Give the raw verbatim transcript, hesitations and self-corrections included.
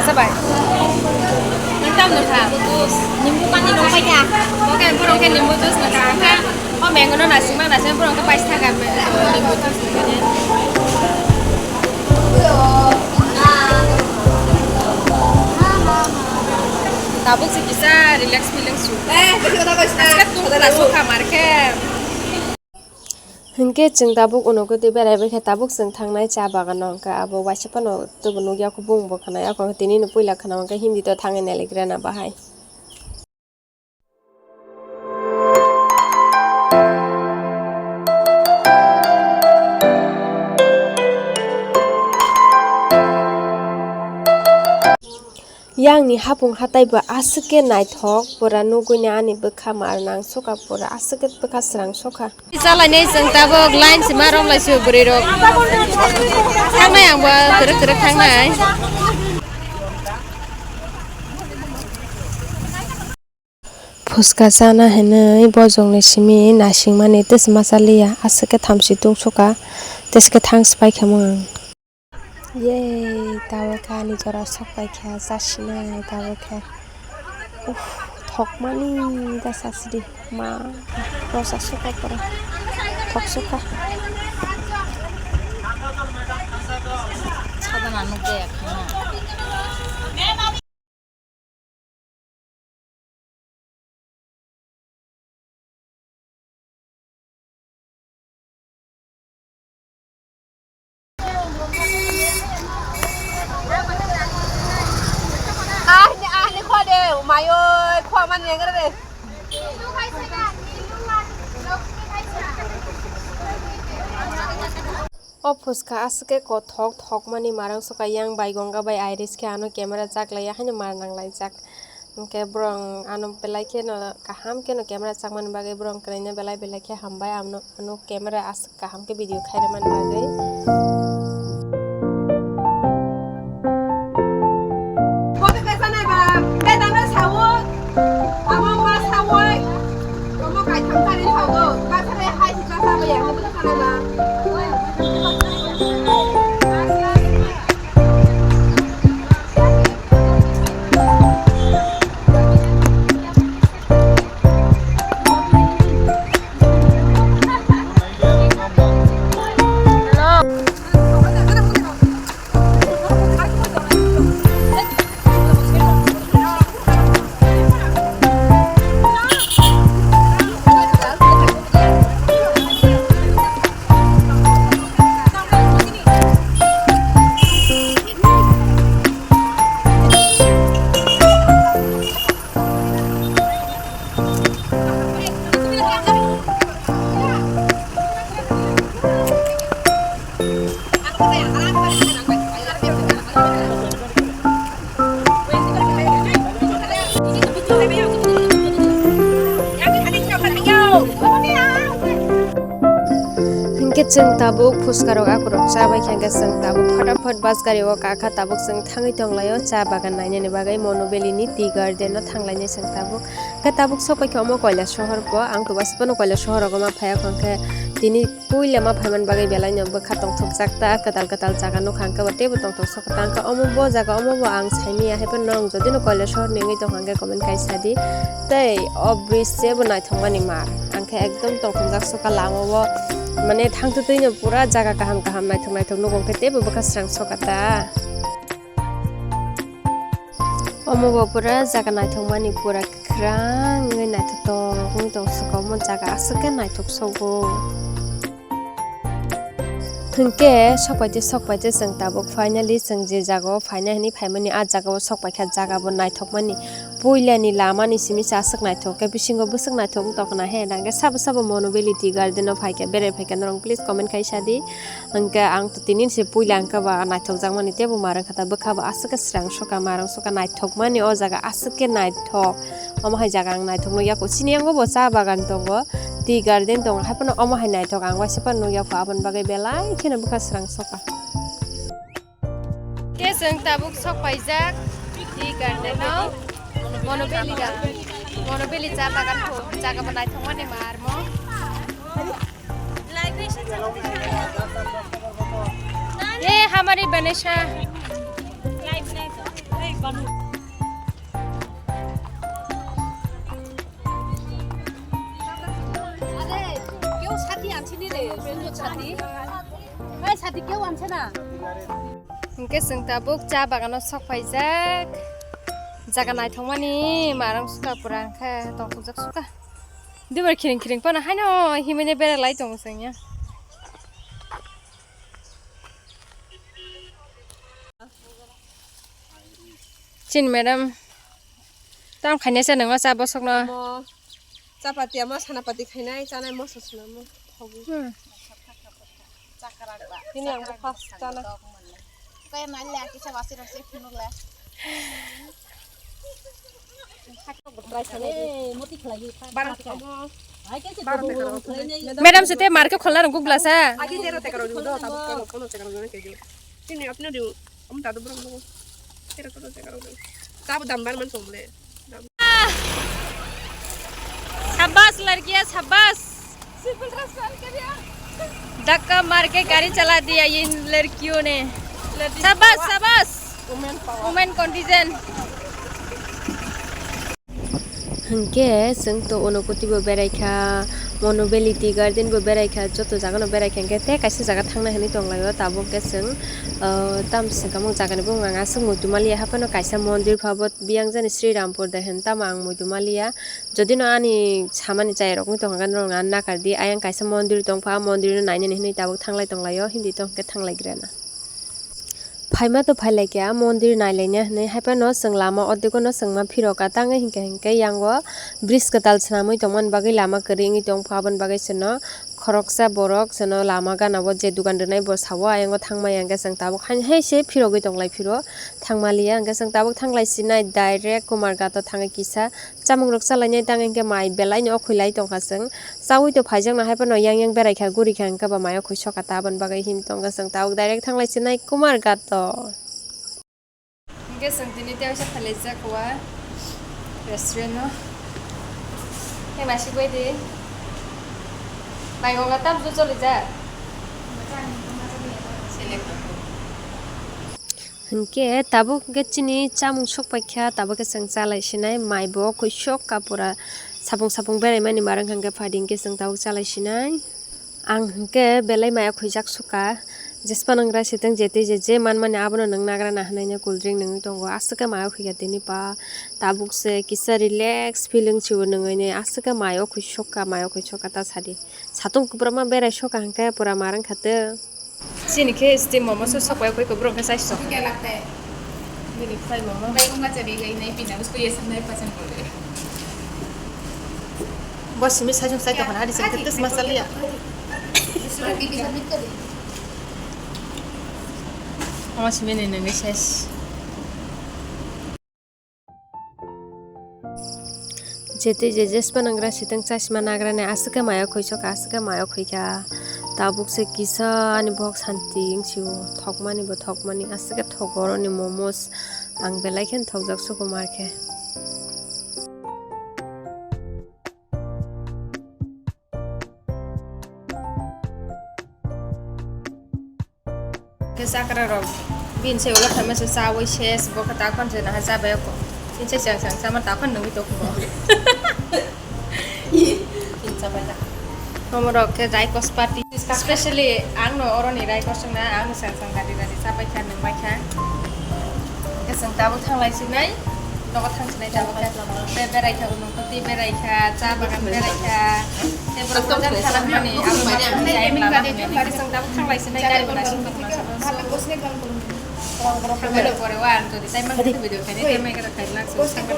Sabai. Nang tam no kha? Nimbu pani nong pai kha. Oke, borong khe nimbu juice no kha. Kha, o mango no nasing ma nasing borong khe paisa kha, nimbu juice no kha. Tabuk se kisa relax feeling su. Eh, kasi kota ko sta. Aska tu kota su kha mar khe. Hinkhe chwng tabuk unugo tei berai bai khe tabuk chwng thangnai cha bagano, hinkhe abo waisa phano teibo nukya, kubung bo khwnai, ako tini no puila khwnao, hinkhe Hindi to thangwi nailik rwna bahai. Yang ni hapung hatai bo aswk khe naithok, pura nugwi ni ani bwkha mar nang sokha, pura aswk khe bwkha srang sokha. Chalai nai chwng tabuk line sima romlai su bwrwi rok. Thangnai ang bo twrwk twrwk thangnai. Phuska chana hinwi bojongni simi naisingmani tei se masa liya, aswk khe thamchi tungsukha, tei se khe thang swpaikha mung. Yay, tabuk khe ani jora sok paikha, chasinai tabuk khe. Uff, thokmani da chasidi, ma, rosa sukha pura, thok sukha. Sadana nukjaya khana. Ah, ni, ah, ni khwa de, mayo, khwa man yang de. O phuska aswk khe kothok thokmani marang sokha, yang bai gonga bai iris khe ano camera chaklaiya haino mar nanglaijak. Hinkhe borong ano belai kheno kaham kheno camera chakmani bagwi borong kwnaino belai belai khe hambai, ano, ano camera aswk kaham khe video khairwmani bagwi. Kopi kesa nai ba, beta na sawo, abo ma sawo, omo kai tham tari sawo, ba sare hai sika sawo ya, kopi kesa nai ba. Hinkhe chwng tabuk phuska rok akorok cha bai khe, hinkhe chwng tabuk phataphat bus gari o kakha, tabuk chwng thangwi tonglaio cha bagan nainani bagwi, Monobeli ni tea garden o thanglainai chwng tabuk. Hinkhe tabuk sokpai khe omo Koilasohor bo, ang to bus phano Koilasohor rogo ma phaiya, hinkhe tini puila ma phaiman bagwi belai no bwkha tongthokjak ta, kwtal kwtal jaga nukha, hinkhe bo teibo tongthok. Tangkha omo bo jaga omo bo ang saimanya, hai phano nwng jodi no Koilasohor ni wngwi tongkha hwnkhe comment khai sadi. Tei o bridge se bo naithokmani mar, ang khe ekdom tongthokjak sokha lama o, mane thangtwtwi no pura jaga kaham kaham naithok naithok nugo, hwnkhe teibo bwkha srang sokha ta. Omo bo pura jaga naithokmani pura kwrwng wngwi naithotok wngwi tong sokha, omo jaga aswk khe naithok sogo. Hinkhe sokpaite sokpaite chwng tabuk finally chwng je jagao phaina hinwi phaimani, ah jagao sokpaikha, jaga bo naithokmani, puilani lamani simi se aswk naithok khe bisingo bwswk naithok wng tongkhna he, nangkhe sabo sabo Monobeli tea garden o phaikha, berai phaikha norok please comment khai sadi. Hinkhe ang to tini se puila hinkhe ba naithokjakmani teibo mar wngkha ta, bwkha bo aswk khe srang sokha, mar wng sokha, naithokmani o jaga aswk khe naithok. Omo hai jaga ang naithok nukya kho. Chini yango bo cha bagan tongo, tea garden tongo, hai phano omo hai naithok ang waisa phano nukya kho. Aboni bagwi belai kheno bwkha srang sokha. Khe chwng tabuk sok paijak tea garden o, Monobeli ga, Monobeli cha bagan kho, jaga bo naithokmani mar mo. ये हमारी बनेशा। Sati. Bai sati keu anse na. Hingke chwng tabuk cha bagano sok paijak. Jaga naithokmani marang suka pura hingke tongthokjak suka. Dubar khiring khiring phano haino himine bera lai tongo chwngya. Chin madam. Tam khaina se nangma cha bosokno. Mo chapati ama sanapati khainai chanai moso swnamo. Thogo. Hmm. Bini ang bo first chana. Kaya nai le kisa wasi rasi phunuk le. Madam sete marke kholna rong gugla sa. Agi tero tekaro ni do, tabuk karo pono tekaro ni kejo. Chini apni di um tado borok bo. Tero tero tekaro ni. Tabuk dam bar man song le. Dam. Shabash ladkiya, shabash. धक्का मार के गाड़ी चला दिया ये लड़कियों ने। शाबाश, शाबाश। Women power. Women contingent. Hingke chwng to Unakoti bo berai kha, Mono Valley Tea Garden bo berai kha, joto jaga no berai kha, hingke tei kaisa jaga thangna hinui tong lai o, tabuk khe chwng, ah, tam swkang jagani bumung ang aswk muitu maliya, haphano kaisa mondir pha bo biyang jani Sri Rampur de hin, tamo ang muitu maliya. Jodi no ani samani chayarok wng tongkha, norok no ang nakar di. Ayang kaisa mondir tongpha, mondir no nainani hinui tabuk thanglai tonglaio, hindi tongkhe thanglai grana. Phaima to phailai kha, mondir nailaina hinui, haiphano chwng lama o dego no chwng ma phiro ka, tangwi hinkhe hinkhe yango bridge kwtal swnamwi tongmani bagwi lama kwrwi wngwi tongpha, aboni bagwi chwngno khoroksa borok chwngno lama gana o je dugan rwnai bo sao, ayang o thangmani hinkhe chwng tabuk haino hai se phirogwi tonglai phiro thangmaliya, hinkhe chwng tabuk thanglai sinai direct Kumarghat o thangwi kisa. Chamung rok chalainai tang hinkhe mai belai no okhoi lai tongkha chwng. Chaui to phaijakna hai phano yang yang berai kha guri kha hinkhe ba mai okhoi soka ta aboni bagwi hin tongkha chwng tabuk direct thanglai sinai Kumarghat o. Hinkhe chwng tini tei waisa phailaijak wa restaurant o. Hei masik bai di. Bai gonga tam ju choli ja. Hinkhe tabuk hinkhe chini chamung sok paikha, tabuk khe chwng chalai sinai, mai bo khuisok ka pura sapung sapung beraimani marwng hinkhe phaidi hinkhe chwng tabuk chalai sinai. Ang hinkhe belai maya khuijak sukha, jespa nang rai siteng je tei je je manmani abono nwng nagra na hinui cool drink nungwi tongo, aswk khe maya khuikha tini pa tabuk se kisa relax feeling se bo nungwi aswk khe maya khuisokha, maya khuisokha ta sadi. Satung kwbrakma berai sokha hinkhe pura marwng kha tei. Chini khe steam momo se sokpai koi kwbrak khe chai sok. Bini fry momo. Bo simi sajung sai tokon hari sini tetes masala ya. Omo simi ni nini ses. Jete je jespa nangra siteng chasma nagrani aswk khe maya khuisok aswk khe maya khuikha. Tabuk se kisa ani bok santi wngsi o thokmani bo thokmani aswk khe thok oroni momos ang belai kheno thokjak sukumar khe. Khe chakra rok bini se ulo khaima se chawi ses bo khe takhon se naha chabai ko. Bini se chang chang chama takhon nungwi tong bo. Bini chabai ta. Omo rok khe Raikos party, specially ang no oroni Raikos wngna ang no chang chang gari gari chabai kha nungbai kha. Khe chwng tabuk thanglai sinai. Nogo thang sinai tabuk khe. Be-, berai kha, Unakoti berai kha, cha bagan berai kha. Tei borok mojan khalak mani, abo bai kha, tabuk thanglai sinai, gari gora sing tongma sa. Borok borok khe belok pore wa, ang jodi tai mang khe video khainai, tai mang khe khainai, so, sang khe.